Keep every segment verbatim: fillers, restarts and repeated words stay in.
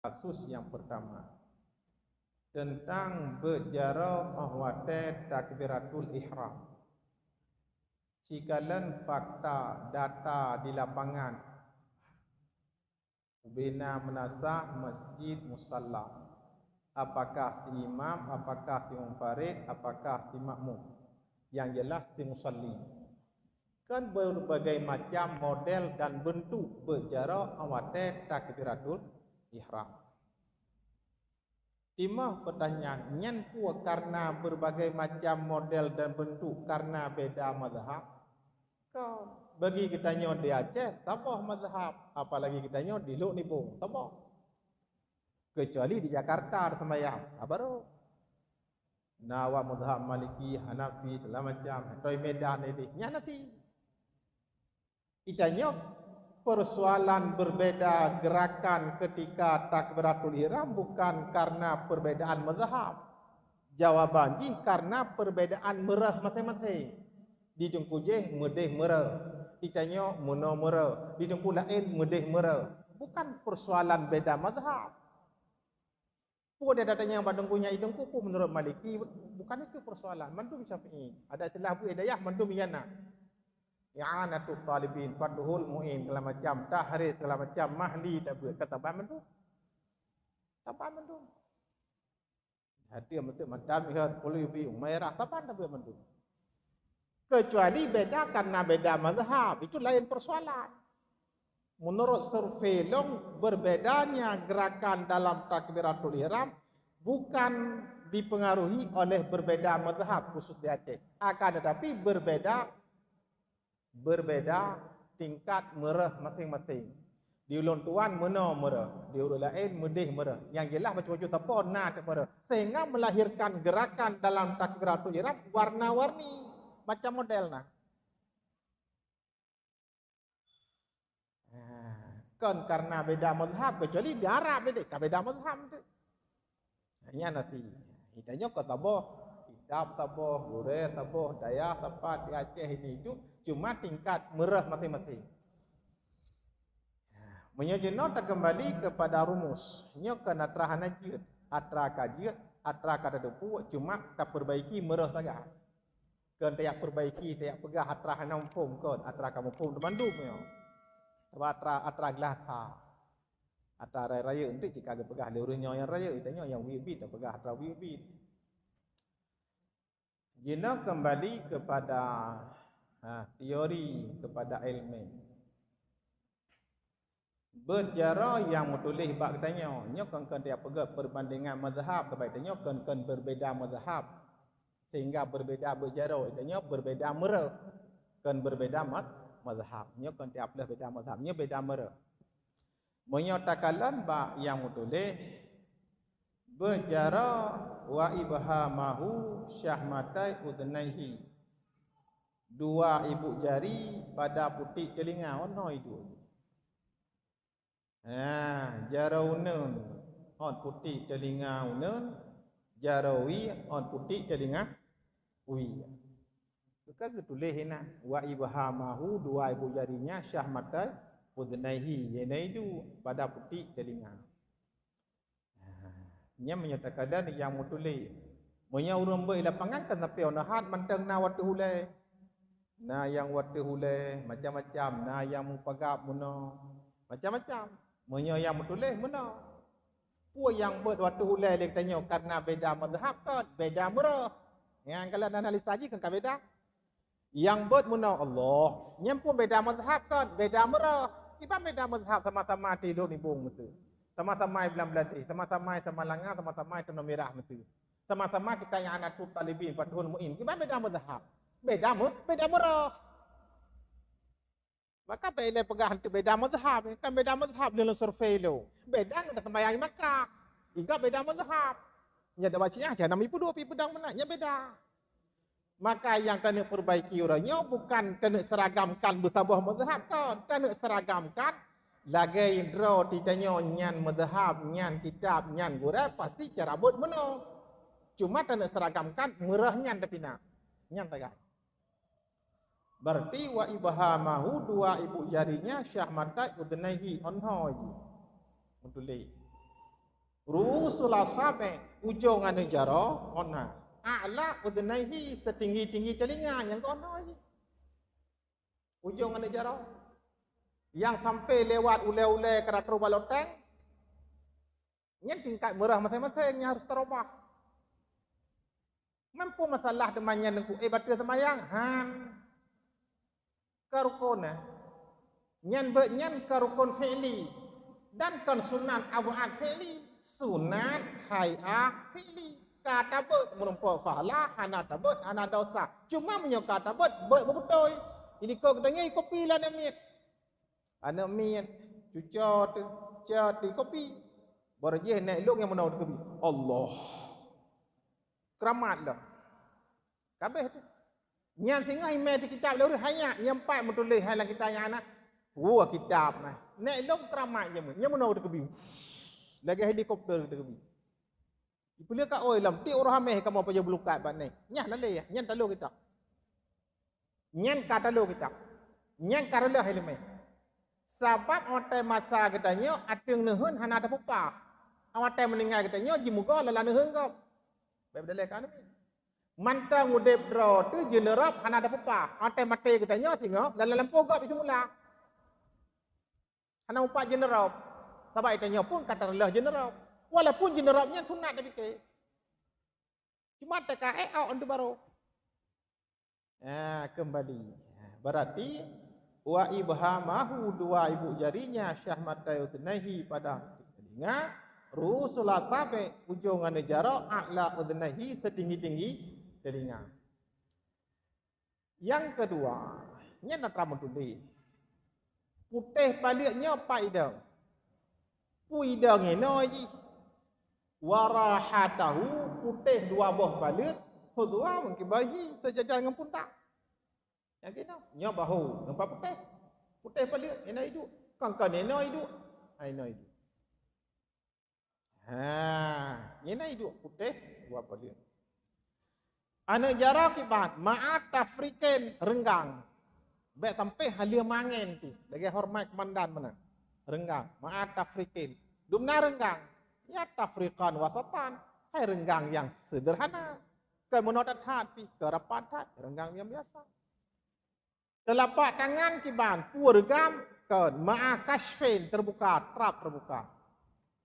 Kasus nyang pertama, teuntang beuet jaroe óh watée takbiratul ihram. Sikalon fakta data di lapangan, ubena meunasah masjid musalla. Apakah si imam, apakah si munfarid, apakah si makmum? Yang jelas si musalli. Kan berbagai macam model dan bentuk beuet jaroe óh watée takbiratul ihram. Timoh peutanyaan, nyan peue karena berbagai macam model dan bentuk karena beda mazhab? Kon, bagi geutanyoe di Aceh, saboh mazhab, apalagi geutanyoe di Lhok Nibong, saboh. Kecuali di Jakarta ada sembahyang, ah, baru. Na awak mazhab Maliki, Hanafi, segala macam, atau Medan ini, nyan nanti. Itanyoe persoalan berbeda gerakan ketika takbiratul ihram bukan karena perbedaan mazhab. Jawaban jih karena perbedaan meureuh maséng-maséng. Di Teungku jih meudeh meureuh, itanyoe meunoe meureuh, di Teungku laén meudeh meureuh. Bukan persoalan beda mazhab. Peue dia datang nyang bak Teungku nyan, "Teungku, peue menurut Maliki?" Bukan itu persoalan. Mandum Syafi'i. Ada istilah buet dayah, mandum nyang na. I'anatut Talibin, Fathul Mu'in, segala macam, Tahrir, segala macam, Mahli, tak buet. Ka taban mandum. Taban mandum. Hati yang betul, Madam Ihan, Qulubi, Umairah, taban tak buet mandum. Kecuali beda karena beda mazhab, itu lain persoalan. Menurut survei lôn, berbedanya gerakan dalam takbiratul ihram bukan dipengaruhi oleh berbeda mazhab khusus di Aceh, akan tetapi berbeda, berbeda tingkat meureuh maséng-maséng. Di ulôn tuan meunoe meureuh, di ureueng laén meudeh meureuh. Nyang jeulaih bacut-bacut sapo na teuk meureuh, sehingga melahirkan gerakan dalam takbiratul ihram warna-warni, macam model na. Ha, kon karena beda mazhab, kecuali di Arab beda, ka beda mazhab tu. Nyan hati. Itanyoe ka saboh kitab, saboh gurée, saboh dayah, sapat di Aceh ini itu, cuma tingkat meureuh maséng-maséng. Meunyoe jinoe takeumbali kepada rumus, nyoe kon atra hana jeuet, atra ka jeuet, atra ka tateupeue, cuma tapeurbaiki meureuh sagai. Kon tajak peurbaiki, tajak peugah atra hana muphom, kon atra ka muphom teumandum nyoe. Sabab atra, atra glah that. Atra rayeuk-rayeuk enteuk cit ka geupeugah lé ureueng nyoe nyang rayeuk, tanyoe nyang weueh bit tapeugah atra weueh bit. Jinoe keumbali keupada, ha, teori, keupada iéleumé. Beuet jaroe nyang meutuléh bak geutanyoe, nyoe kon-kon tajak peugét perbandingan mazhab, sabab tanyoe kon-kon berbeda mazhab, sehingga berbeda beuet jaroe, tanyoe berbeda meureuh, kon berbeda ma-, mazhab. Nyoe kon tajak peuleueh beda mazhab, nyoe beda meureuh. Meunyoe takalon bak nyang meutuléh, beuet jaroe wa ibhamahu syahmatai udhnaihi, dua ibu jari pada puték teulinga, oh, noe iduek. Ha, jaroe uneun ôn puték teulinga uneun, jaroe wie ôn puték teulinga wie. Ka geutuléh inan, wa ibhamahu, dua ibu jarinya, syahmatai udhnaihi, iénaidu pada puték teulinga. Nyan meunyoe takalon nyang meutuléh. Meunyoe ureueng beuet lapangan kan sampoe 'oh noe hat mantong na wateuh ulée. Na nyang wateuh ulée, macam-macam, na nyang mupagab meunoe, macam-macam. Meunyoe nyang meutuléh meunoe. Peue nyang beuet wateuh ulée lé geutanyoe kareuna beda mazhab kon, beda meureuh. Nyang kalau analisa jih kon ka beda. Nyang beuet meunoe Allah, nyan pun beda mazhab kon, beda meureuh. Kiban beda mazhab, sama-sama di Lhok Nibong miseue. Sama-sama di Blang Blahdeh, sama-sama di Samalanga, sama-sama di Tanoh Mirah miseue. Sama-sama kitab I'anatut Talibin, Fathul Mu'in. Kiban beda mazhab. Beda meu-, beda meureuh. Maka bèk ilèe peugah hantu beda mazhab, kan beda mazhab lé lôn survei lôn. Beda ngon sembahyang di Makkah. Iga beda mazhab. Nyan dak bak Syiah, jangan ipeudua pi peudong meunan, nyan beda. Maka nyang keuneuk perbaiki uroe nyoe bukan keuneuk seragamkan beusaboh mazhab kon, keuneuk seragamkan lagèe droe titanyoe nyan mazhab, nyan kitab, nyan gurèe, pasti cara buet meunoe. Cuma keuneuk seragamkan meureuh nyan tapi na. Nyan tagai. Berarti wa ibhamahu, dua ibu jarinya, syahmatai udhnaihi, onhoi jih. Meutuléh. Ru'usul asabi', ujong aneuk jaroe, ngon ha. A'la udhunaihi, seutinggi-tinggi telinga nyang keunoe jih. Ujong aneuk jaroe. Nyang sampai lewat ulée-ulée ka troh bak loteng. Nyan tingkat meurah maséng-maséng nyang harus tarubah. Meunyoe masalah teuma nyan teungku, eh, bateue seumayang, han. Ka rukon, eh. Nyan beuet nyan ka rukon fi'li. Dan kon sunat ab'ad fi'li, sunat hai'ah fi'li. Ka tabeuet meureumpok pahala, hana tabeuet, hana desya. Cuma meunyoe ka tabeuet, beuet beubeutôi. Jadi kok geutanyoe ikopi lé aneuk miet. Aneuk miet, cuco teuh, cuco teuh ikopi. Barô jih nèk lôn nyang meunoe teukeubie. Allah. Keuramat lom. Kabeh teuh. Nyan singoh imè di kitab lôn hai nyak, nyang pat meutuléh hai lam kitab nyan na. Wah, kitab na. Nèk lôn keuramat jameun, nyang meunoe teukeubie. Lagèe helikopter teukeubie. Ipeuleueh ka oi lom, tiep uroe Hamèh kamoe pajoh beulukat bak nèh. Nyah lalé, nyan talo kitab. Nyan ka talo kitab. Nyan ka reuloh ileumèe. Sabab watèe masa geutanyoe ateueng neuheun hana tapeupah. Watèe meuninggai geutanyoe jimugoe lala neuheun gob. Bèk beudalèh ka neubi. Mantong udép droe teuh jeuneurôb hana tapeupah. Watèe maté geutanyoe singoh lala lampôh gob iseumula. Hana mupat jeuneurôb. Sabab geutanyoe pun ka tareuloh jeuneurôb. Walaupun jeuneurôb nyan sunat tapike. Cuma teuka ék awak untuk baru. Ah, kembali. Berarti wa ibhamahu, dua ibu jarinya, syahmatai udhunaihi, pada telinga, ru'usul asabi', ujong aneuk jaroe, a'la udhunaihi, setinggi-tinggi telinga. Nyang keudua, nyan atra meutuléh. Putéh paleuet nyoe pat idong. Peue idong inoe jih. Wa rahatahu, putéh dua boh paleuet, hudhwa min kibaihi, seujajan ngon puntak. Nyang keunoe, nyoe bahu, ngon pat putéh. Putéh paleuet, inoe iduek. Kon-kon inoe iduek. Ha, inoe iduek. Ha, nyan na iduek putéh dua paleuet. Aneuk jaroe kiban, ma'a tafriqin, reunggang. Bèk sampé haleue mangén pih, lagèe hormat keumandan meunan. Reunggang, ma'a tafriqin. Dumna reunggang, ya tafriqan wasatan. Hai reunggang nyang seudeurhana. Kon meunoe that-that pih, kon rapat that, reunggang nyang biasa. Teulapak tangan kiban, peue reugam, kon, ma'a kasyfin, teubuka, trap teubuka.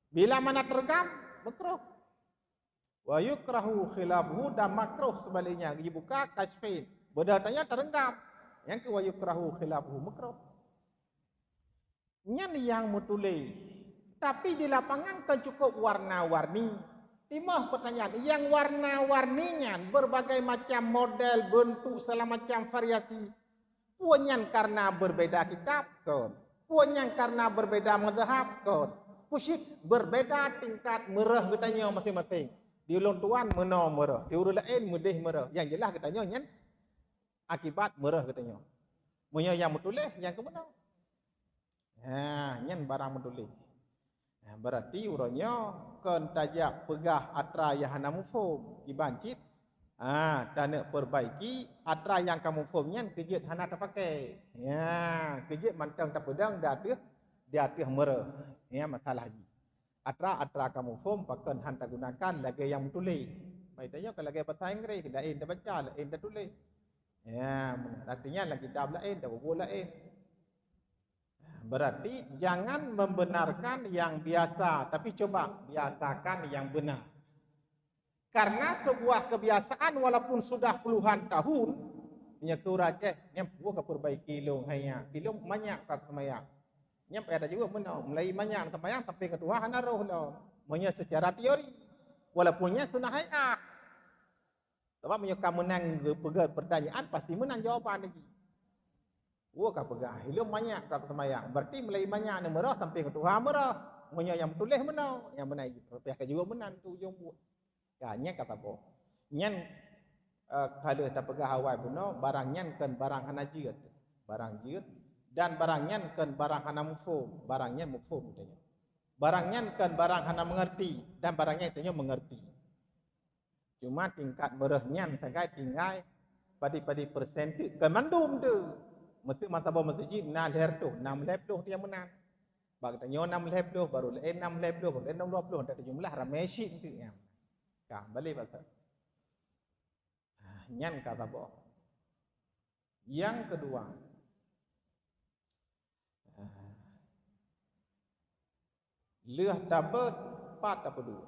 Bila mana teureugam, meukruh. Wa yukrahu khilafuhu, dan makruh seubaliknya, jibuka kasyfin. Beudôh tanyoe teureugam. Nyang keu wa yukrahu khilafuhu, meukruh. Nyan nyang meutuléh. Tapi di lapangan kan cukup warna-warni. Timoh peutanyaan, nyang warna-warni nyan berbagai macam model, bentuk, segala macam variasi. Peue nyan karena berbeda kitab? Kon. Peue nyan karena berbeda mazhab? Kon. Peue cit berbeda tingkat meureuh geutanyoe maséng-maséng. Di ulôn tuan meunoe meureuh, di ureueng laén meudéh meureuh. Nyang jeulaih geutanyoe nyan akibat meureuh geutanyoe. Meunyoe nyang meutuléh, nyang keu meunoe. Ha, nyan barang meutuléh. Ha, berarti uroe nyoe kon tajak peugah atra nyang hana muphom, kiban cit. Ha, taneuk peurbaiki atra nyang ka muphom nyan keu jeuet hana tapakai. Ya, keu jeuet mantong tapeudong di ateueh, di ateueh meureuh. Ya, masalah jih. Atra-atra ka muphom pakon han tagunakan lagèe nyang meutuléh. Pai tanyoe ka lagèe basa Inggréh, laén tabaca, laén tatuléh. Ya, meunan. Artinya lam kitab laén, lam buku laén. Berarti jangan membenarkan yang biasa, tapi coba biasakan yang benar. Karena sebuah kebiasaan walaupun sudah puluhan tahun, meunyoe keu ureueng Aceh, nyan peue ka peurbaiki lôn hai nyan, ilôn manyak ka seumayang. Nyan payah tajaweueb meunoe, mulai manyak seumayang sampai ngon tuha hana roh lom. Meunyoe secara teori, walaupun nyan sunat hai'ah. Sabab meunyoe ka meunan geupeugah peurtanyaan, pasti meunan jawaban lagi. Woe ka peugah, ilôn manyak ka seumayang. Berarti mulai manyak nyan meurah sampai ngon tuha meurah. Meunyoe nyang meutuléh meunoe, nyang meunan payah ka jaweueb meunan tu ujong buet. Ka, nyan ka saboh. Nyan, eh, ka lheueh tapeugah awai bunoe, barang nyan kon barang hana jeuet. Barang jeuet dan barang nyan kon barang hana muphom, barang nyan muphom geutanyoe. Barang nyan kon barang hana meungeurti dan barang nyan geutanyoe meungeurti. Cuma tingkat meureuh nyan sagai tinggai padum-padum persen teuk, kon mandum teuh. Meuteuk masa boh meuseujid na lhèe reutôh, na lhèe ploh nyang meunan. Bak geutanyoe nam lhèe ploh, baru lé nam lhèe ploh, baru lé nam dua ploh, tak teujeumeulah ramé syik tu nyan. Ka, balik bak tu. Ah, nyan ka saboh. Nyang keudua, ah, lheueh tabeuet, pat tapeuduek.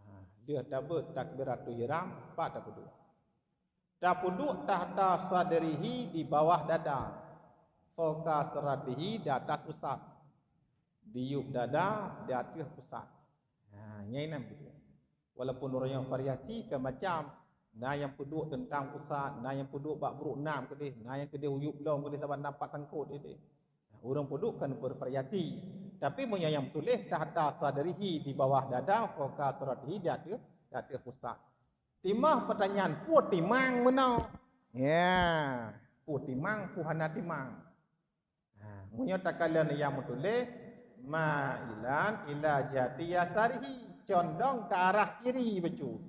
Ah, lheueh tabeuet takbiratul ihram, pat tapeuduek. Tapeuduek tahta sadrihi, di bawah dada. Fauqa surratihi, di atas pusat. Di yup dada, di ateueh pusat. Ha, nyan inan peuduek. Walaupun ureueng nyang variasi kan macam, na nyang peuduek teuntang pusat, na nyang peuduek bak brôk nam keudeh, na nyang keudeh u yup lom keudeh saban na pat sangkot keudeh. Ureueng peuduek kan bervariasi. Tapi meunyoe nyang tuléh tahta sadrihi, di bawah dada, fauqa surratihi, di ateueh, di ateueh pusat. Timoh peutanyaan, peue timang meunoe? Ya, peue timang, peue hana timang. Ha, meunyoe takalon nyang meutuléh, mailan ila jihati yasarihi, condong ke arah kiri bacut.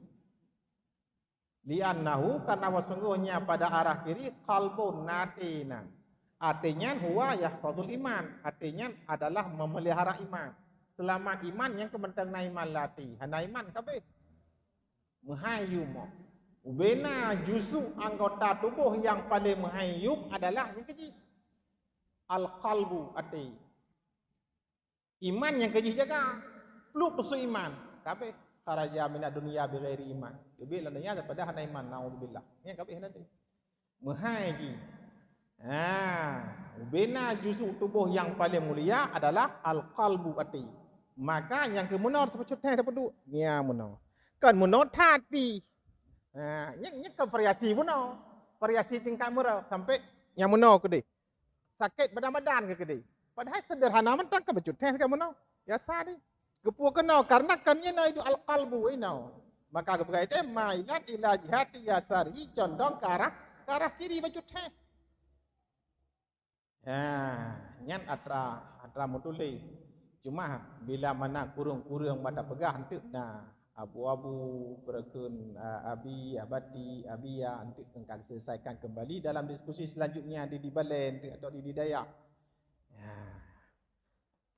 Li'annahu, karena bahwa sungguhnya pada arah kiri, qalbun, na até na. Até nyan huwa yahfazul iman, até nyan adalah memelihara iman. Seulamat iman nyang keuh mantong na iman lam até, hana iman ka abéh. Meuhai yum. Ubena juzu anggota tuboh nyang paleng meuhai yum adalah nyang keujih. Al-qalbu, até. Iman nyang keujih jaga. Pluek peusu iman. Ka abéh. Kharaja minad dunya bighairi iman. Leubeh lam donya daripada hana iman. Naudzubillah. Nyan ka abéh nanti. Meuhai jih. Ha, ubena juzu tuboh nyang paleng mulia adalah al-qalbu, até. Maka nyang keu meunoe seupeucut teh tapeuduek. Nya meunoe. Kan meunoe that pih. Ha, nyan, nyan kan variasi meunoe. Variasi tingkat meurah sampai nyang meunoe keudeh. Sakét badan-badan keu keudeh. Padahai seuderhana mantong kan bacut teh kan meunoe. Biasa deh. Geupeu keunoe karena kan nyan idu al-qalbu inoe. Maka geupeugah ideh mailan ila jihati yasarihi, condong ke arah, ke arah kiri bacut teh. Ha, nyan atra, atra meutuléh. Cuma bila mana kureueng-kureueng mata peugah enteuk na abu-abu, beureukeun, a, abi, abati, abiya, enteuk ka geuselesaikan kembali dalam diskusi selanjutnya di, di balai enteuk atau di, di dayah. Ha.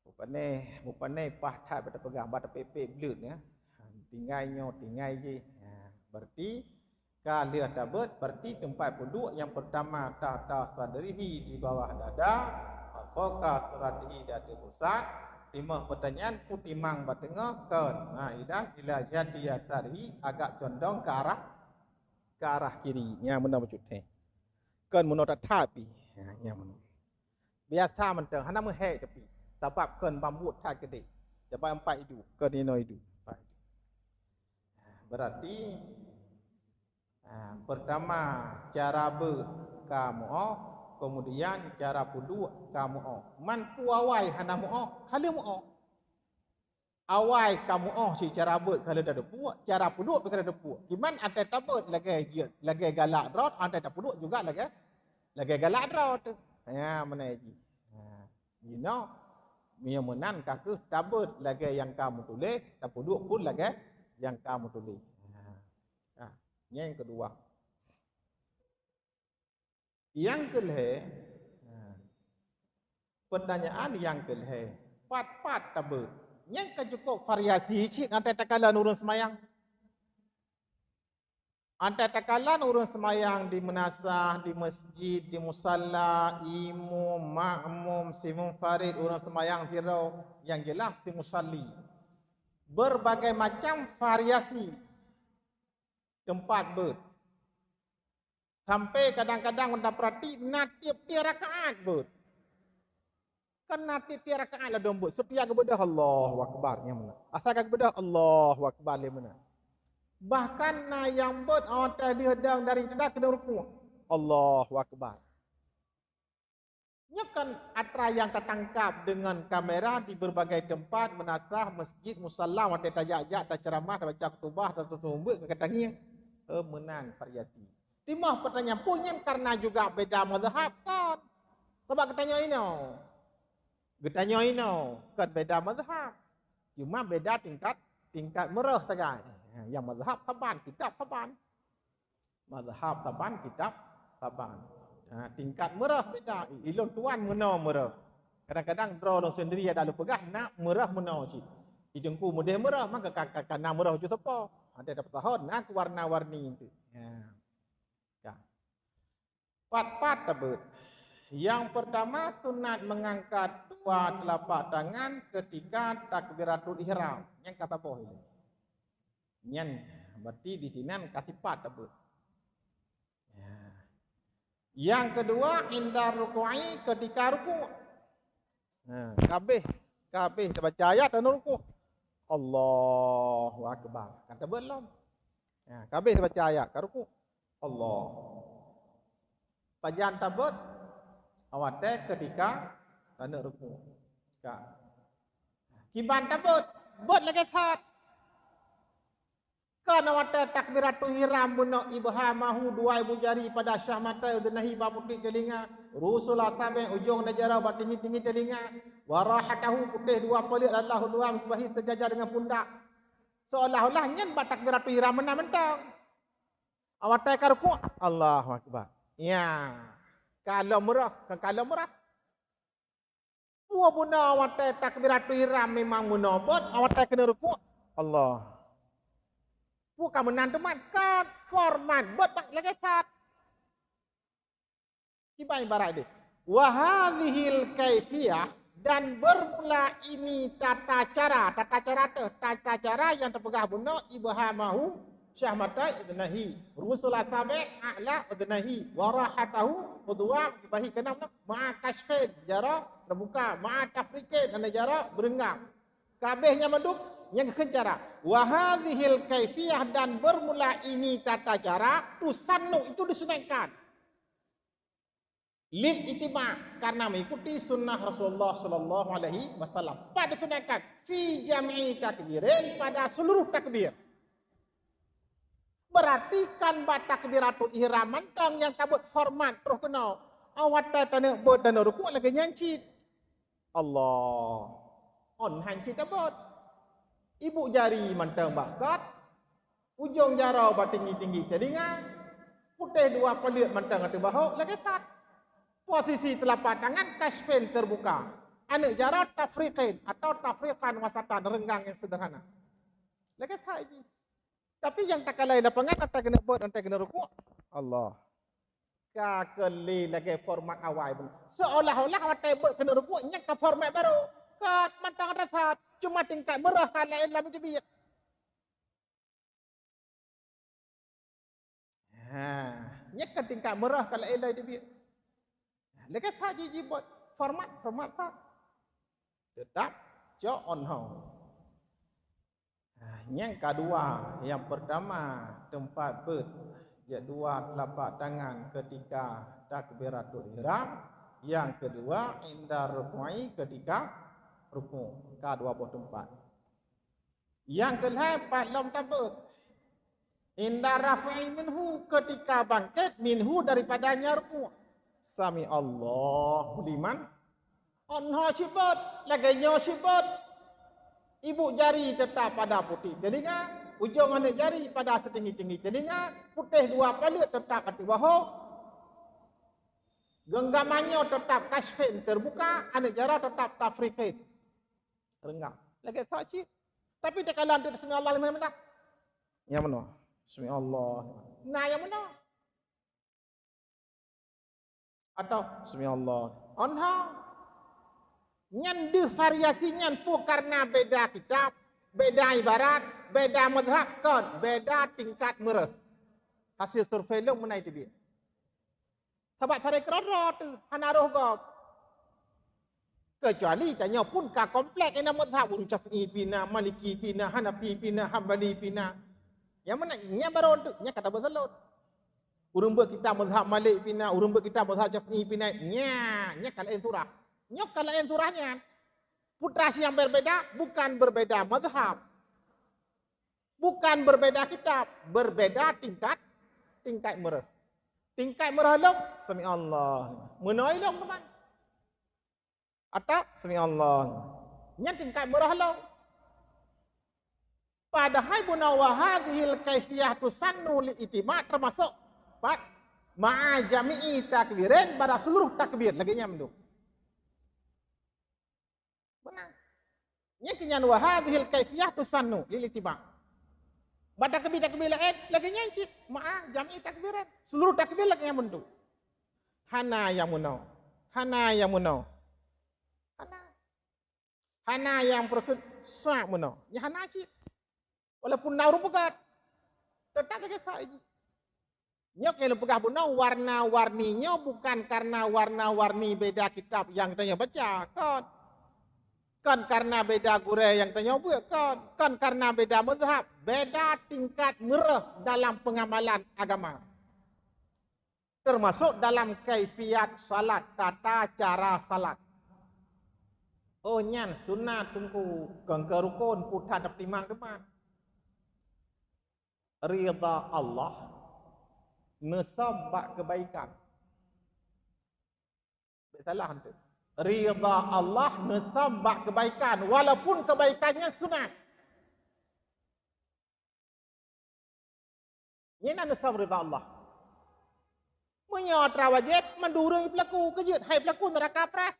Mupane, mupane paih that bak tapeugah, bak tapék-pék bleuet, ya. Tinggai nyoe, tinggai jih. Ha, berarti ka lheueh tabeuet, berarti teumpat peuduek nyang peurtama tahta sadrihi, di bawah dada, fauqa surratihi, di ateueh pusat. Timoh peutanyaan, peue timang bak teungoh? Kon. Ha, idan ila jihati yasarihi, agak condong ke arah, ke arah kiri. Nyang meunoe bacut teh. Kon meunoe that-that pih. Ha, nyang meunoe. Biasa mantong, hana meuhek tapi. Sabab kon ban buet that keudeh. Sabab empat idu, kon inoe idu. Empat idu. Berarti, ha, pertama cara beuet ka meu'oh, kemudian cara peuduek ka meu'oh. Man peue awai hana meu'oh, ka lheueh meu'oh. Awai ka meu'oh cit cara beuet ka lheueh tateupeue, cara peuduek pih ka lheueh tateupeue. Kiban 'an teutabeuet lagèe jeuet, lagèe galak droe, 'an teutabeuet peuduek juga lagèe, lagèe galak droe teuh. Ha, meunan jih. Ha, jinoe, meunyoe meunan ka kheueh tabeuet lagèe nyang ka meutuléh, tapeuduek pun lagèe nyang ka meutuléh. Ha. Ha, nyang keudua. Nyang keulhèe, ha, peutanyaan nyang keulhèe, pat-pat tabeuet. Nyan ka cukôp variasi cit 'an teukalon ureueng seumayang. 'An teukalon ureueng seumayang di meunasah, di masjid, di musalla, imum, makmum, simunfarid, ureueng seumayang sidroe, nyang jeulaih simusalli. Berbagai macam variasi teumpat beuet. Sampai kadang-kadang meunyoe tapeurati na tiep-tiep rakaat beuet. Kan na tiep-tiep rakaat ladôm beuet. Setiap geubeudôh Allahu Akbar nyang meunan. Asai ka geubeudôh Allahu Akbar lé meunan. Bahkan na nyang beuet 'oh teuh lheueh dong dari teudah keuneuk rukuk. Allahu Akbar. Nyoe kan atra nyang tatangkap deungon kamera di berbagai teumpat, meunasah, masjid, musalla, watèe tajak-jak, taceramah, tabaca khutubah, tatutoe umbeuet ngon geutangieng. Eh, meunan variasi. Timoh peutanyaan, peue nyan karena juga beda mazhab kon? Sabab geutanyoe inoe. Geutanyoe inoe kon beda mazhab. Cuma beda tingkat, tingkat meurôh sagai. Nyang mazhab saban, kitab saban. Mazhab saban, kitab saban. Ha, tingkat meurôh beda. Ilôn tuan meunoe meurôh. Kadang-kadang droe lôn sendiri ada lôn peugah nak meurah meunoe cit. Di teungku meudeh meurah, maka ka, ka, ka na meurah ju teupeu. Ada dapat tahon nak warna-warni tu. Ya. Ya. Pat-pat tabeuet. Yang pertama, sunat mengangkat dua telapak tangan ketika takbiratul ihram. Nyang ka taboh ilée. Nyan berarti di sinan ka sipat tabeuet. Ya. Yang kedua, inda ruku'i, ketika rukuk. Ha, kabeh, kabeh tabaca ayat dan rukuk. Allahu Akbar. Kan tabeuet lom. Ha, kabeh tabaca ayat, ka rukuk. Allah. Pajan tabeuet, awatée ketika taneuk rukuk. Ka. Kiban tabeuet, beuet lagée that. Kan watée takbiratul ihram bunoe ibhamahu dua ibu jari pada syahmatai udhunahi bak putéh telinga, ru'usul asabi ujong dan jaroe bak tinggi-tinggi telinga, wa rahatahu putéh dua paleuet adalah hudhuam bahi seujajar dengan pundak. Seolah-olah nyan bak takbiratul ihram meunan mantong. Awatée ka rukuk, Allahu Akbar. Ya. Ka lom meurah, ka, ka lom meurah. Peue bunoe watée takbiratul ihram memang meunoe beuet, watée keuneuk rukuk, Allah. Peue ka meunan teuma, ka format beuet bak lagée that. Kiban ibarat deh. Wa hadzihil kaifiyah, dan bermula ini tata cara, tata cara teuh, tata cara nyang teupeugah bunoe ibhamahu syahmatai udhunahi, ru'usul asabi a'la udhunahi, wa rahatahu hudhuam bahi keunan ma'a kasyfain jaroe teubuka, ma'a tafriqain dan jaroe beurenggang. Kabeh nyan mandum nyang kheun cara. Wa hadzihil kaifiyah, dan bermula ini tata cara, tusannu itu disunatkan. Lil ittiba, karena mengikuti sunnah Rasulullah sallallahu alaihi wasallam. Pada disunatkan fi jami'i takbirin, pada seluruh takbir. Berarti kan bak takbiratul ihram mantong nyang tabeuet format troh keunoe. Awatée taneuk beuet dan rukuk lagée nyan cit. Allah. On han cit tabeuet. Ibu jari mantong bak sat, ujong jaroe bak tinggi-tinggi telinga, putéh dua paleuet mantong ateueh bahu lagée sat. Posisi telapak tangan kasyfain teubuka. Aneuk jaroe tafriqain atau tafriqan wasatan, renggang nyang sederhana. Lagée sat jih. Tapi nyang takalai lapangan, ata keuneuk beuet, ata keuneuk rukuk. Allah. Ka keu lé lagée format awai bunoe. Seolah-olah watée beuet keuneuk rukuk, nyan ka format barô. Ka mantong ata sat, cuma tingkat meurah ka laén lam teubiet. Ha, nyan ka tingkat meurah ka laén lam teubiet. Lagée sat jih, jih beuet format, format sat. Teutap cok on ho. Nah, nyang kadua, nyang pertama, teumpat beuet, jeuet dua telapak tangan ketika takbiratul ihram, nyang keudua, inda ruku'i, ketika rukuk. Ka dua boh teumpat. Nyang keulhée pat lom tabeuet. Inda rafi'i minhu, ketika bangkét, minhu, daripadanya rukuk. Sami Allahu liman. On ho cit beuet, lagée nyoe cit beuet. Ibu jari teutap pada putéh telinga, ujong aneuk jari pada seutinggi-tinggi telinga, putéh dua paleuet teutap ateueh bahu. Geunggaman nyoe teutap kasyfain teubuka, aneuk jaroe teutap tafriqain. Reunggam. Lagée sat cit. Tapi takalon teuk sami Allah liman hamidah. Nyang meunoe. Sami Allah. Nah, nyang meunoe. Atau sami Allah. On ho. Nyan deuh variasi nyan peue kareuna beda kitab, beda ibarat, beda mazhab kon, beda tingkat meureuh. Hasil survei lôn meunan teubiet. Sabab sarai keudroe-droe teuh hana roh gob. Keucuali tanyoe pun ka komplek, na mazhab ureuëng Syafi'i pih na, Maliki pih na, Hanafi pih na, Hambali pih na. Nyang meunan, nyang barô teuk, nyang ka tabeuet salot. Ureuëng beuet kitab mazhab Malik pih na, ureuëng beuet kitab mazhab Syafi'i pih na, nya, nya ka laén surah. Nyoe ka laén surah nyan. Putra nyang berbeda, bukan berbeda mazhab. Bukan berbeda kitab, berbeda tingkat, tingkat meureuh. Tingkat meureuh lom, sami Allah. Meunoe lom teuma. Atau sami Allah. Nyan tingkat meureuh lom. Padahai bunoe wa hadzihil kaifiyah tusannu lil itiba, termasuk pat ma'a jami'i takbirin, pada seluruh takbir lagée nyan mandum. Nyang keu nyan wa hadzihil kaifiyah tusannu lil ittiba'. Bak takbir-takbir laén lagèe nyan cit, ma'a jam'i takbirat. Seluruh takbir lagèe nyan meunan. Hana nyang meunoe. Hana nyang meunoe. Hana. Hana nyang peureukheun sa meunoe. Nyan hana cit. Walaupun na ureueng peugah, teutap lagèe sa jih. Nyoe nyang lôn peugah bunoe warna-warni nyoe bukan karena warna-warni beda kitab nyang tanyoe baca, kon. Kon karena beda gurèe nyang tanyoe beuet, kon. Kon karena beda mazhab, beda tingkat meureuh dalam pengamalan agama. Termasuk dalam kaifiat salat, tata cara salat. Oh, nyan sunat teungku, kon keu rukon, peue that tapeutimang teuma. Ridha Allah neusöm bak keubaikan. Bèk salah eunteuk. Ridha Allah neusöm bak keubaikan, walaupun keubaikan nyan sunat. Nyan na neusöm ridha Allah. Meunyoe atra wajéb, mandum ureueng jipeulaku, keu jeuet hai peulaku neuraka preh.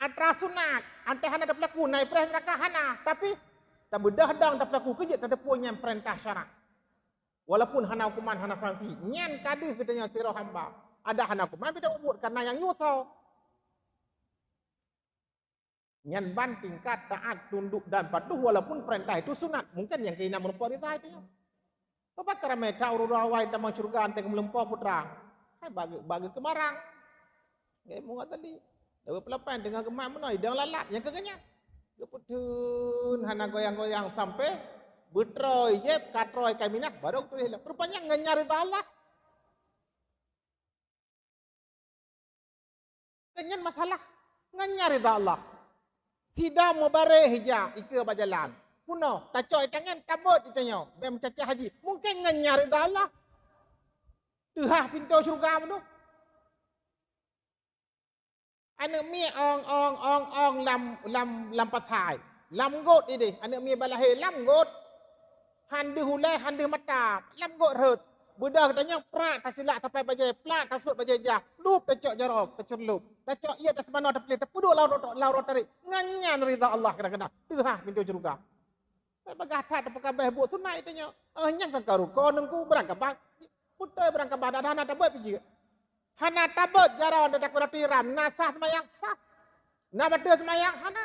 Atra sunat, 'oh teuh hana tapeulaku, na jipreh neuraka hana, tapi tabeudôh dong tapeulaku, keu jeuet tateupeue nyan peurintah syarak. Walaupun hana hukuman, hana sanksi, nyan ka deuh geutanyoe sidroe hamba. Adak hana hukuman, beda mubuet, karena nyang yue soe. Nyan ban tingkat taat, tunduk dan patuh walaupun peurintah itu sunat. Mungken nyang keunan meurumpok ridha itu nyoe. Toh pakon ramè that ureueng awai tamong syeuruga 'oh teuh geumeulumpoe putra. Hai bagi, bagi keumarang. Ngai mungat tadi. Dawe peulapan teungoh geumat meunoe, idong lalat nyang keu geuhnyan. Geupeutheun hana goyang-goyang sampai beutroe jép ka troe ka minah, barô geutuléh lom. Rupanya ngon nyan ridha Allah. Kan nyan masalah. Ngon nyan ridha Allah. Sidang mubareh ija ikeue bak jalan. Punoh, tacok itangen, tabeuet itanyoe, bèk meucacah haji. Mungken ngon nyan ridha Allah. Teuhah pintoe syeuruga meunoe. Aneuk miet ong, ong, ong, ong lam, lam, lam pasai. Lam got idéh, aneuk miet balahé lam got. Han deuh ulèe, han deuh mata, lam got rhot. Beudôh geutanyoe prak tasilak sapai bajèe, prak tasuet bajèe jah, lôb tacok jaroe, tacurlôb. Tacok ié taseumanoe tapiléh, tapeuduek lam uroe, lam uroe tarék. Ngon nyan ridha Allah kadang-kadang. Teuhah pintoe syeuruga. Bèk bagaih that tapeukabeh buet sunat itanyoe. Eh, nyan kan ka rukon teungku, beurangkaban. Beutôi beurangkaban, dah hana tabeuet pih jeuet. Hana tabeuet jaroe dan takbiratul ihram, na sah seumayang? Sah. Na bateue seumayang? Hana.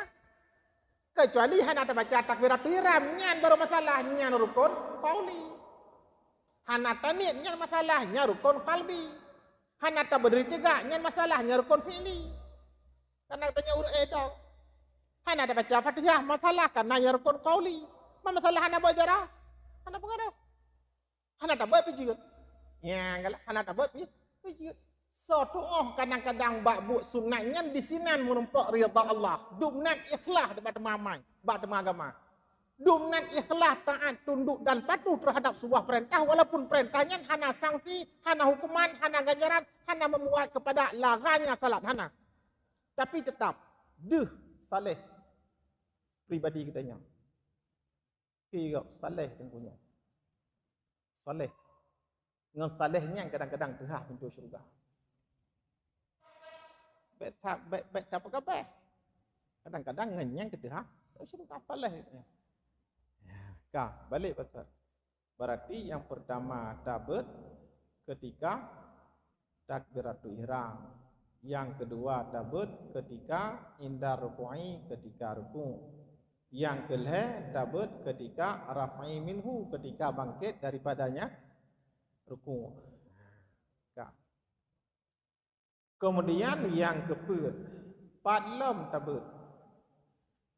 Keucuali hana tabaca takbiratul ihram, nyan barô masalah, nyan rukon qauli. Hana taniet, nyan masalah, nyan rukon qalbi. Hana taberdiri tegak, nyan masalah, nyan rukon fi'li. Karena tanyoe ureueng éh dong. Hana tabaca Fatihah, masalah, karena nyan rukon qauli. Ma masalah hana beuet jaroe? Hana peungaruh. Hana tabeuet pih jeuet. Nyang galak hana tabeuet pih, pih jeuet. Soe tuoh kadang-kadang bak buet sunat nyan disinan meurumpok ridha Allah. Dumnan ikhlas bak teuma amai, bak teuma agama. Dumnan ikhlas taat, tunduk dan patuh terhadap sebuah perintah walaupun perintah nyan hana sanksi, hana hukuman, hana ganjaran, hana membuat kepada laranya salat, hana. Tapi tetap deuh saleh pribadi geutanyoe. Pi gob saleh teungku nyan. Saleh. Ngon saleh nyan kadang-kadang teuhah pintoe syeuruga. Bèk that, bèk, bèk that peugah bèk. Kadang-kadang ngon nyan ka teuhah pintoe syeuruga saleh. Ya. Ka, balek pasal. Berarti nyang pertama tabeuet ketika takbiratul ihram. Nyang keudua tabeuet ketika inda ruku'i, ketika ruku'. Nyang keulhèe tabeuet ketika raf'i minhu, ketika bangkit daripadanya ruku'. Ka. Kemudian nyang keupeuet, pat lom tabeuet.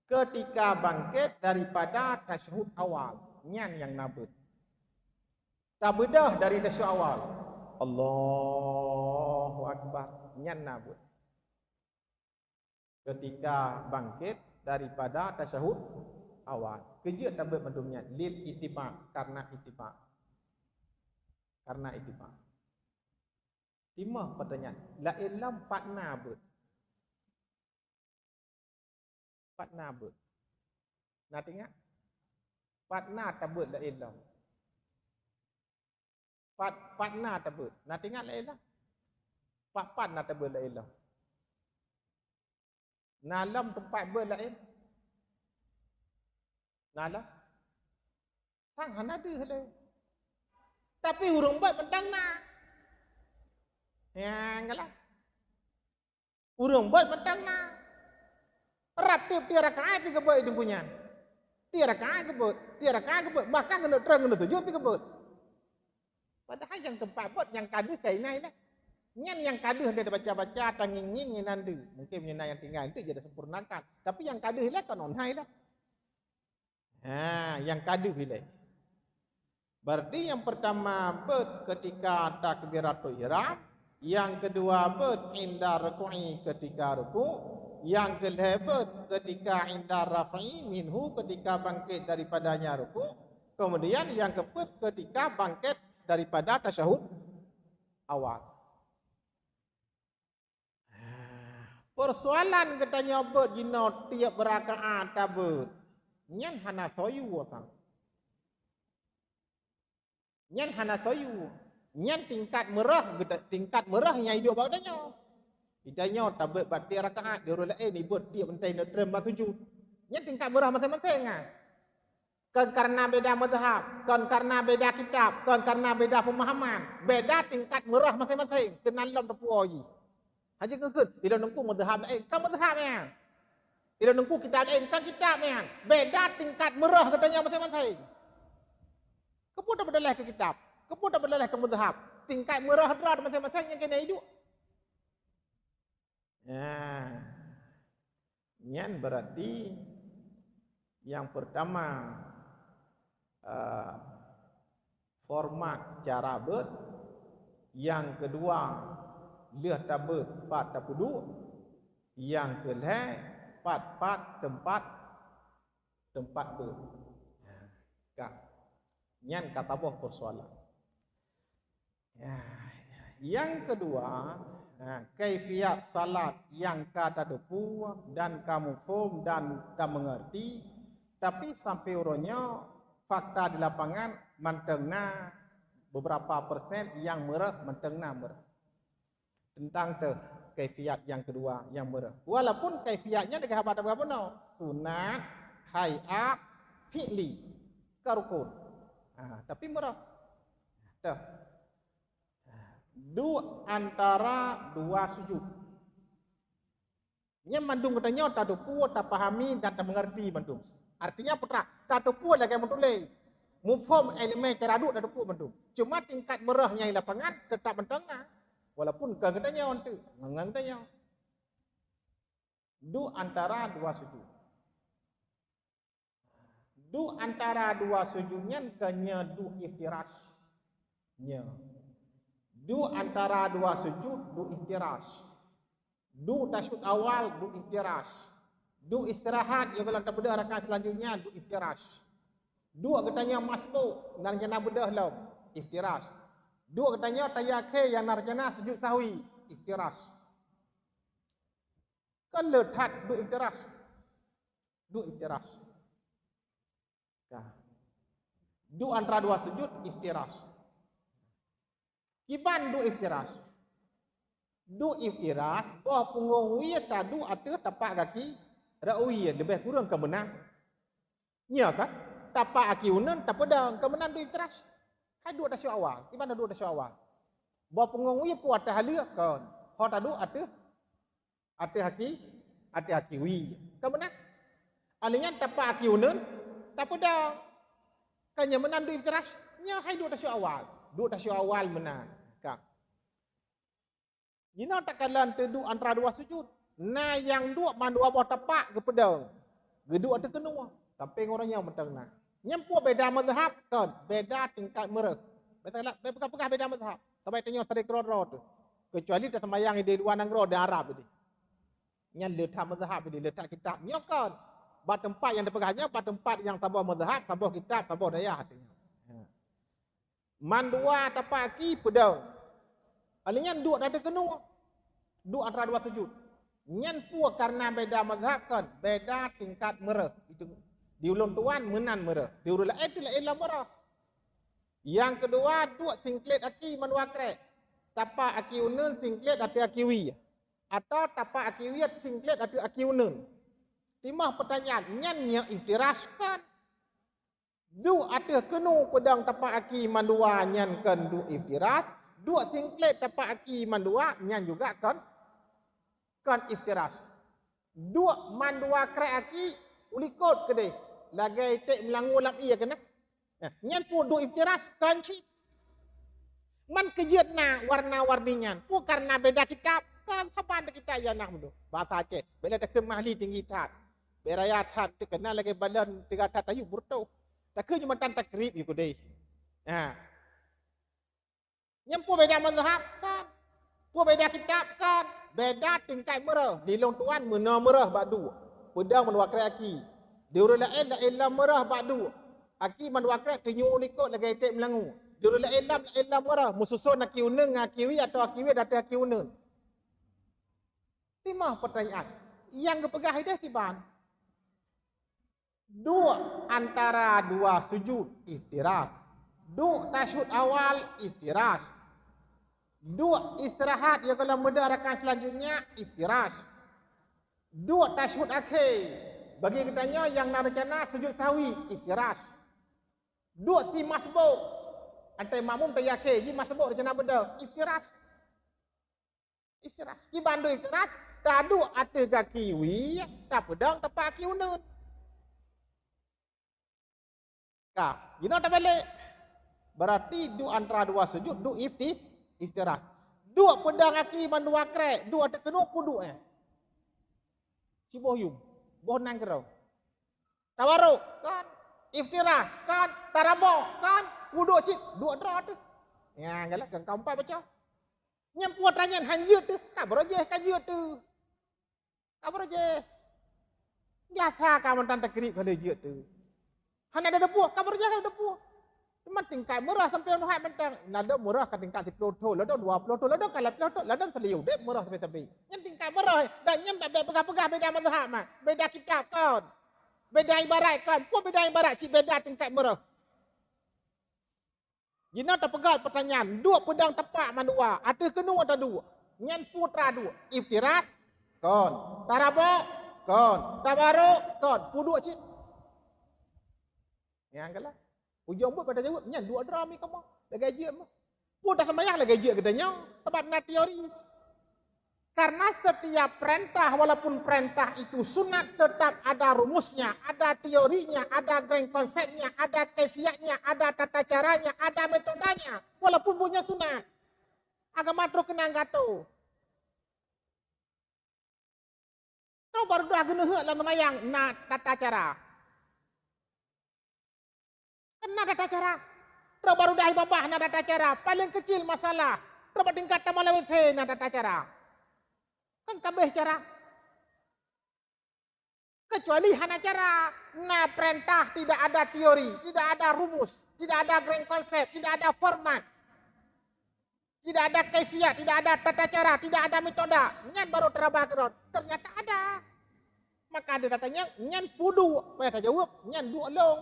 Ketika bangkit daripada tasyahud awal, nyan nyang na beuet. Tabeudôh dari tasyahud awal. Allahu Akbar. Nyan na beuet. Ketika bangkit daripada tasyahud awal. Keu jeuet tabeuet mandum nyan. Lil ittiba, karena ittiba. Karena ittiba. Timoh peutanyaan, laén lom pat na beuet? Pat na beuet? Na teuingat? Pat na tabeuet laén lom? Pat, pat na tabeuet? Na teuingat laén lom? Pat, pat na tabeuet laén lom? Na lom teumpat beuet laén? Na lah. Sang hana deuh lé. Tapi ureuëng beuet mantong na. Nyang galak. Ureuëng beuet mantong na. Rab tiep-tiep rakaat pi geubeuet di bunoe nyan. Tiep rakaat geubeuet, tiep rakaat geubeuet, bahkan keuneuk treun keuneuk sujud pi geubeuet. Padahai nyang teumpat beuet nyang ka deuh ka inan lah. Nyan nyang ka deuh dia baca-baca, tangieng-ngieng inan deuh. Mungkin meunyoe na nyang tinggai, nanti jadi sempurnakan. Tapi nyang ka deuh lah kon online lah. Ha, nyang ka deuh ilée. Berarti nyang pertama beuet ketika takbiratul ihram, nyang kedua beuet inda ruku'i ketika ruku, nyang keulhée beuet ketika inda raf'i minhu ketika bangkit daripadanya ruku, kemudian nyang keupeuet ketika bangkit daripada tasyahud awal. Persoalan geutanyoe beuet jinoe tiep rakaat tabeuet, nyan hana soe yue sang. Nyan hana soe yue. Nyan tingkat meurah, geuta-, tingkat meurah nyang iduek bak geutanyoe. Geutanyoe tabeuet bak tiep rakaat, di ureuëng laén ibeuet tiep mantong neutreun bak sujud. Nyan tingkat meurah maséng-maséng ah. Kon karena beda mazhab, kon karena beda kitab, kon karena beda pemahaman. Beda tingkat meurah maséng-maséng, keunan lom teupuoe jih. Hana geukheun, ilôn teungku mazhab laén, kon mazhab nyan. Ilôn teungku kitab laén, kon kitab nyan. Beda tingkat meurah geutanyoe maséng-maséng. Keupeue tapeudaleh keu kitab? Keupeue tapeudaleh keu mazhab? Tingkat meurah droe maséng-maséng nyang keuneuk iduek. Nah, nyan berarti nyang pertama, eh, format cara beuet, nyang keudua lheueh tabeuet pat tapeuduek, nyang keulhée pat-pat teumpat, teumpat beuet. Ka. Nyan ka taboh persoalan. Ya, nyang keudua, ha, kaifiat salat nyang ka tateupeue dan ka muphom dan ka meungerti, tapi sampai uroe nyoe fakta di lapangan mantong na beberapa persen nyang meurah, mantong na meurah. Teuntang teuh kaifiat nyang keudua nyang meurah. Walaupun kaifiatnya degah haba tabeuh bunoe, sunat, hai'ah, fi'li, ka rukun. Ha, tapi meurah. Teuh. Duek antara dua sujud. Nyan mandum geutanyoe tateupeue, tapahami dan tameungerti mandum. Artinya peue teuma? Tateupeue lagée meutuléh. Muphom ileumé cara duek tateupeue mandum. Cuma tingkat meurah nyang di lapangan teutap mantong na. Walaupun kon geutanyoe teuk, ngon geutanyoe. Duek antara dua sujud. Duek antara dua sujud nyan kon nyoe duek iftirash. Nyoe. Duek antara dua sujud, duek iftirash. Duek tasyahud awal, duek iftirash. Duek istirahat, ya, gohlom tabeudôh rakaat selanjutnya, duek iftirash. Duek geutanyoe masbuk, na rencana beudôh lom, iftirash. Duek geutanyoe tahiyat akhé nyang na rencana sujud sahwi, iftirash. Kon le that duek iftirash. Duek iftirash. Ka. Duek antara dua sujud, iftirash. Kiban duek iftirash. Duek iftirash, boh punggong wie taduek ateueh tapak gaki rot wie, leubeh kureueng kon meunan. Nyoe kan? Tapak gaki uneun tapeudong, kon meunan duek iftirash. Hai duek tasyahud awal, kiban duek tasyahud awal. Boh punggong wie peue ateueh haleuek kon. Ho taduek ateueh ateueh gaki, ateueh gaki wie. Kon meunan? Alèh nyan tapak gaki uneun tapeudong. Kon nyan meunan duek iftirash, nyoe hai duek tasyahud awal. Duek tasyahud awal meunan. Ka. Jinoe takalon teuduek antara dua sujud. Na nyang duek mandua boh tapak geupeudong. Geuduek ateueh keunoe. Sampoe ngon uroe nyoe mantong na. Nyan peue beda mazhab? Kon, beda tingkat meurah. Beda lah, peugah-peugah beda mazhab. Saban tanyoe sabe keudroe-droe teuh. Keucuali taseumbahyang di luwa nanggroe, di Arab di. Nyan le that mazhab di, le that kitab. Nyoe kon. Bak teumpat nyang tapeugah nyoe, bak teumpat nyang saboh mazhab, saboh kitab, saboh dayah teuh nyoe. Ha. Mandua tapak gaki peudong. Alèh nyan duek ateueh keunoe. Duek antara dua sujud. Nyan peue kareuna beda mazhab kon, beda tingkat meurah. Itu di ulôn tuan meunan meurah, di ureueng laén teuh laén lom meurah. Nyang keudua, duek singklet gaki mandua krek. Tapak gaki uneun singklet ateueh gaki wie. Atawa tapak gaki wie singklet ateueh gaki uneun. Timoh peutanyaan, nyan nyoe iftirash kon? Duek ateueh keunoe peudong tapak aki mandua nyan kon duek iftirash, duek singklét tapak aki mandua nyan juga kon, kon iftirash. Duek mandua krek aki u likot keudeh, lagèe iték meulangue lam ié keunan. Nah, nyan peue duek iftirash? Kon cit. Man keu jeuet na warna-warni nyan. Peue kareuna beda kitab? Kon saban kitab ya na meudeh. Bahasa Aceh. Bila takheun mahli tinggi that. Beraya that, teukeunal lagèe balon teuga that tayue beureutoh. Takheun nyoe mantong takrib yue keudeh. Ha. Nyan peue beda mazhab kan? Peue beda kitab kan? Beda tingkat meureuh. Di lôn tuan meunoe meureuh bak duek. Peudong mandua krek aki. Di ureueng laén, laén lom meureuh bak duek. Aki mandua krek teunyoe u likot lagèe iték meulangue. Di ureueng laén lom, laén lom meureuh. Meususon aki uneun ngon aki wie atawa aki wie ateueh aki uneun. Teuma peutanyaan, nyang geupeugah ideh kiban? Duek antara dua sujud, iftirash. Duek tasyahud awal, iftirash. Duek istirahat, ya, kalau meudah rakan selanjutnya, iftirash. Duek tasyahud akhé, bagi geutanyoe nyang na reuncana sujud sahwi, iftirash. Duek si masbuk, antai makmum tayue akhé, ji masbuk reuncana beudôh, iftirash. Iftirash. Kiban duek iftirash, taduek ateueh gaki wie, tapeudong tapak aki uneun. Ka, jinoe tabalek. Berarti duek antara dua sujud, duek ifti-, iftirash. Duek peudong aki mandua krek, duek ateueh keunoe peue duek, eh? Siboh yum, boh nan keudroe. Tawaruk, kan? Iftirash, kan? Tarabok, kan? Peue duek cit, duek droe teuh. Nyan galak keu kaumpat baca. Nyang peue atra nyan han jeuet teuh, ka beurojeh ka jeuet teuh. Ka beurojeh. Biasa ka mantong takrib ka lheueh jeuet teuh. Hana tadeupue, ka beurojeh ka tadeupue. Cuma tingkat meurah sampoe nyoe hai mantong. Ladôm meurah ka tingkat siplôh thon, ladôm dua plôh thon, ladôm ka lhèe plôh thon, ladôm saliu deh meurah sabe-sabe. Nyan tingkat meurah, dan nyan bèk peugah-peugah beda mazhab mah. Beda kitab kon. Beda ibarat kon. Peue beda ibarat? Cit beda tingkat meurah. Jinoe tapeugah peutanyaan, duek peudong tapak mandua, ateueh keunoe taduek. Nyan peue atra duek? Iftirash? Kon. Tarabok? Kon. Tawaruk? Kon. Peue duek cit? Nyan galak. Ujong buet bak tajaweueb, nyan duek droe mi kamoe. Lagèe jeuet meuh. Peue taseumayang lagèe jeuet geutanyoe, sabab na teori. Karena setiap perintah, walaupun perintah itu sunat, tetap ada rumusnya, ada teorinya, ada grand konsepnya, ada kaifiatnya, ada tata caranya, ada metodenya, walaupun bukan sunat. Agama trok keunan gato. Trok baru dah geuneuheuek lam seumayang na tata cara. Kan na tata cara. Trok baru dah babah na tata cara. Paling kecil masalah. Trok bak tingkat tamola W C na tata cara. Kan kabeh cara. Kecuali hana cara. Na perintah tidak ada teori, tidak ada rumus, tidak ada grand konsep, tidak ada format. Tidak ada kaifiat, tidak ada tata cara, tidak ada metoda. Nyan baru taraba keudroe. Ternyata ada. Maka ada datang nyan, nyan peue duek. Payah tajaweueb, nyan duek lôn.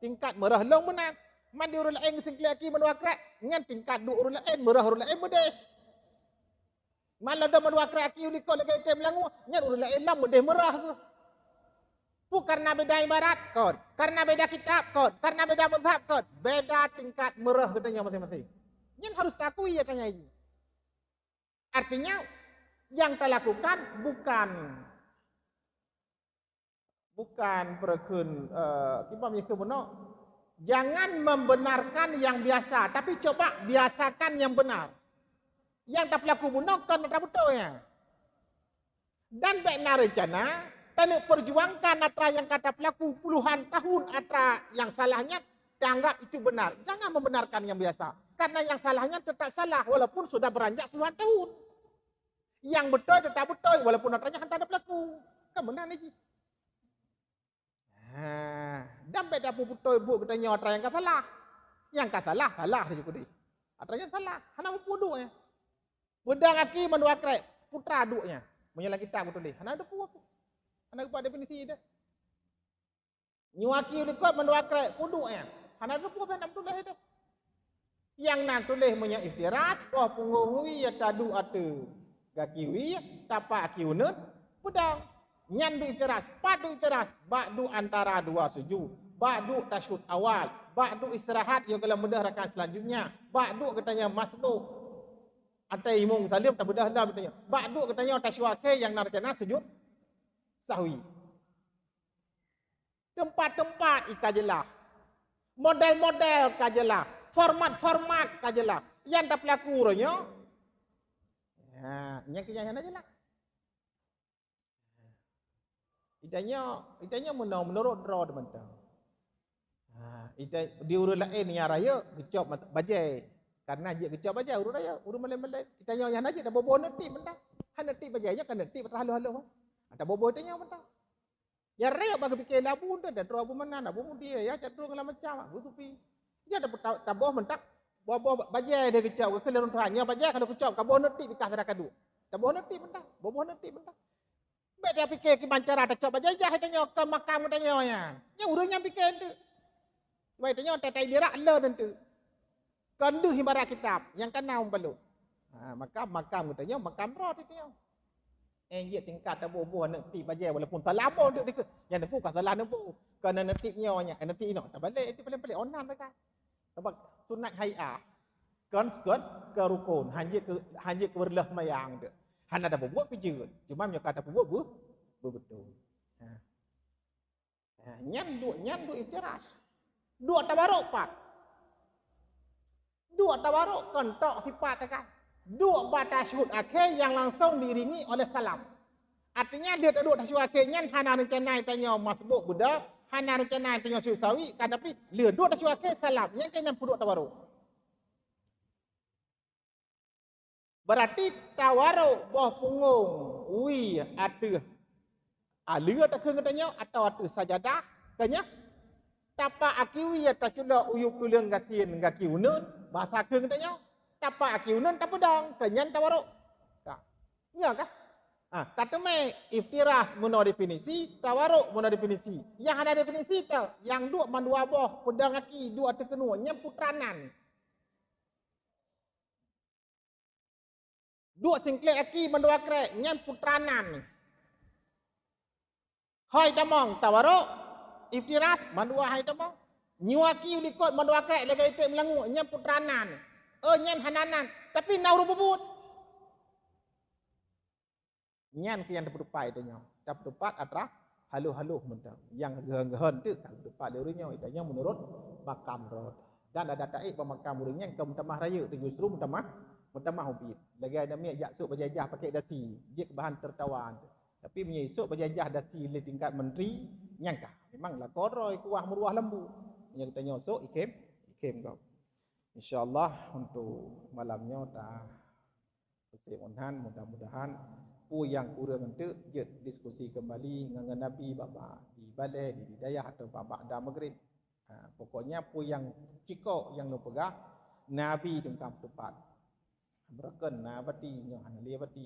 Tingkat meurah lôn meunan. Man di ureueng laén geusingklét aki mandua krek, nyan tingkat duek ureueng laén, meurah ureueng laén meudeh. Man ladôm mandua krek aki u likot lagèe item langue, nyan ureueng laén lam meudeh meurah geuh. Peue kareuna beda ibarat? Kon. Kareuna beda kitab? Kon. Kareuna beda mazhab? Kon. Beda tingkat meurah geutanyoe maséng-maséng. Nyan harus taakui ya tanya ini. Artinya, yang talakukan bukan, bukan peureukeun, eh, kiban meunyoe keu bunoe, jangan membenarkan yang biasa, tapi coba biasakan yang benar. Nyang tapeulaku bunoe kon atra beutôi nyan. Dan bèk na reuncana taneuk perjuangkan atra nyang ka tapeulaku puluhan tahun atra nyang salah nyan, taanggap itu benar. Jangan membenarkan yang biasa. Karena yang salah nyan tetap salah walaupun sudah beranjak puluhan tahun. Yang beutôi tetap beutôi walaupun atra nyan hana tapeulaku. Kan meunan jih. Ha, dan bèk tapeubeutôi buet geutanyoe atra nyang ka salah. Nyang ka salah, salah saja keudeh. Atra nyan salah, hana mupeue duek nyan. Peudong aki mandua krek, peue atra duek nyan. Meunyoe lam kitab geutuléh, hana teupeue. Hana geupat definisi deh. Nyoe aki u likot mandua krek, peue duek nyan. Hana teupeue pih na meutuléh deh. Nyang na tuléh meunyoe iftirash, boh punggong wie taduek ateueh gaki wie, tapak aki uneut, peudong. Nyan duek iftirash, pat duek iftirash, bak duek antara dua sujud. Bak duek tasyahud awal, bak duek istirahat, yoh gohlom beudôh rakaat seulanjutnya, bak duek geutanyoe masbuk. Até imum saleuem tabeudôh lom geutanyoe. Bak duek geutanyoe tasyahud akhé nyang na reuncana sujud sahwi. Teumpat-teumpat i ka jeulaih. Model-model ka jeulaih. Format-format ka jeulaih. Nyang tapeulaku uroe nyoe, ha, nyang keu nyan hana jeulaih. Geutanyoe, geutanyoe meunoe meunurot droe teumantong. Ha, geuta-, di ureueng laén nyang rayeuk geucop mat-, bajèe. Karena jeuet geucop bajèe ureueng rayeuk, ureueng malém-malém. Geutanyoe nyang hana jeuet taboh-boh neutik mantong. Hana neutik bajèe, nyan ka neutik atra haloh-haloh. Taboh-boh geutanyoe mantong. Nyang rayeuk bak geupike labu nyan, atra Abu Manan, Abu Mudi, ya, atra segala macam, Abu Sufi. Nyan ta-, ta-, taboh mantong, boh-boh bajèe deh geucop, geukheun lé ureueng tuha. Nyoe bajèe ka lheueh kucop, ka boh neutik bikaih atra ka duek. Taboh neutik mantong, boh-boh neutik mantong. Bèk tapike kiban cara tacok bajèe ijazah tanyoe keu makam geutanyoe nyan. Nyan ureueng nyang pike eunteuk. Wai tanyoe tatai dirak le eunteuk. Kon deuh ibarat kitab nyang ka na u balok. Ha, maka makam geutanyoe makam droe tanyoe. Eh, jeuet tingkat taboh-boh neutik bajèe walaupun salah boh eunteuk dikeue. Nyang teungku ka salah neuboh. Kon neutik nyoe nyan, eh, neutik inoe. Tabalek, itu paléng-paléng onam sagai. Sabab sunat hai'ah. Kon, kon keu rukon, hanjeuet keu, hanjeuet keu beureuloh seumayang tu. Hana tapeubuet pih jeuet. Cuma meunyoe ka tapeubuet beu-, beubeutôi. Ha. Ha, nyan duek, nyan duek iftiras. Duek tabarok pat. Duek tabarok kon tok sipat kan. Duek bak tasyahud akhé nyang langsong diiringi oleh salam. Artinya, lheueh taduek tasyahud akhé nyan hana reuncana tanyoe masbuk beudôh, hana reuncana tanyoe sujud sahwi, kan, tapi lheueh duek tasyahud akhé salam, nyan keuh nyan peuduek tabarok. Berarti tabarok boh punggong wie ateueh aleue takheun geutanyoe atawa ateueh sajadah, keu nyan tapak aki wie taculok u yup tuleueng gasien gaki uneuen, basa kheun geutanyoe, tapak aki uneuen tapeudong, keu nyan tabarok. Ka. Nyoe kah? Ha, tateumé iftiras meunoe definisi, tabarok meunoe definisi. Nyang hana definisi teuh, nyang duek mandua boh peudong aki duek ateueh keunoe, nyan putra nan. Duek singklét aki mandua krek, nyan putra nan. Hai tamong tabarok, iftiras mandua hai tamong. Nyoe aki u likot mandua krek lagèe iték meulangue, nyan putra nan. Oh, nyan hana nan, tapi na ureueng peubuet. Nyan keuh nyang tapeutupat tanyoe. Tapeutupat atra haloh-haloh mantong. Nyang geuhon-geuhon teuk ka geutupat lé ureueng nyoe, tanyoe meunurot makam droe. Dan adak taék bak makam ureueng nyan ka meutamah rayeuk teuh, justru meutamah, meutamah ubit. Lagèe aneuk miet jak sôk bajèe ijazah pakèk dasi, jeuet keu bahan teurtawa. Tapi meunyoe isôk bajèe ijazah dasi lé tingkat menteri, nyan ka memang lakoe droe kuah meuruah lambu. Meunyoe geutanyoe sôk ikhém, ikhém gob. Insya Allah untuk malam nyoe ta Peusék ngon nyan, mudah-mudahan peue nyang kureueng eunteuk jeuet diskusi keumbali ngon, ngon Nabi bak, bak di balè, di, di dayah atau bak, bak ba'da maghrib. Ha, pokoknya peue nyang cikok nyang lôn peugah, Nabi teuka meutupat. Beureukan na bati nyoe hana lé bati.